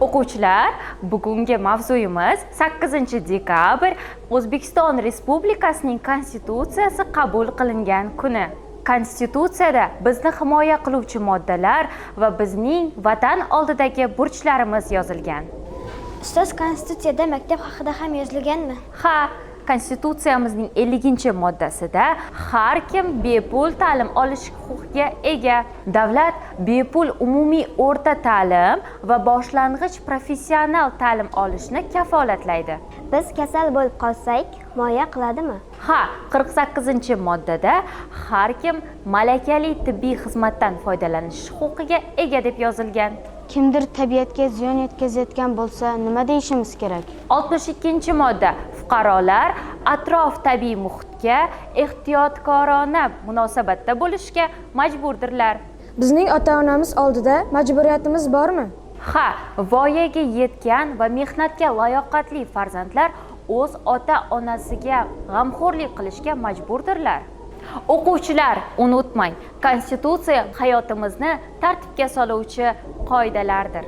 O'quvchilar, bugungi mavzuyimiz 8 dekabr, O'zbekiston Respublikasining Konstitutsiyasi qabul qilingan kuni. Konstitutsiyada bizni himoya qiluvchi moddalar va bizning vatan oldidagi burchlarimiz yozilgan. Ustoz, Konstitutsiyada maktab haqida ham yozilganmi? Ha, Konstitutsiyamizning 50-moddasida har kim bepul ta'lim olish huquqiga ega. Davlat bepul umumiy o'rta ta'lim va boshlang'ich professional ta'lim olishni kafolatlaydi. Biz kasal bo'lib qolsak, himoya qiladimi? Ha, 48-moddada har kim malakali tibbiy xizmatdan foydalanish huquqiga ega deb yozilgan. Kimdir tabiatga ziyon yetkazayotgan bo'lsa, nima deyishimiz kerak? 62-modda: fuqarolar atrof tabiiy muhitga ehtiyotkorona munosabatda bo'lishga majburdirlar. Bizning ota-onamiz oldida majburiyatimiz bormi? Ha, voyaga yetgan va mehnatga layoqatli farzandlar o'z ota onasiga g'amxo'rlik qilishga majburdirlar. O'quvchilar, unutmang, Konstitutsiya hayotimizni tartibga soluvchi qoidalardir.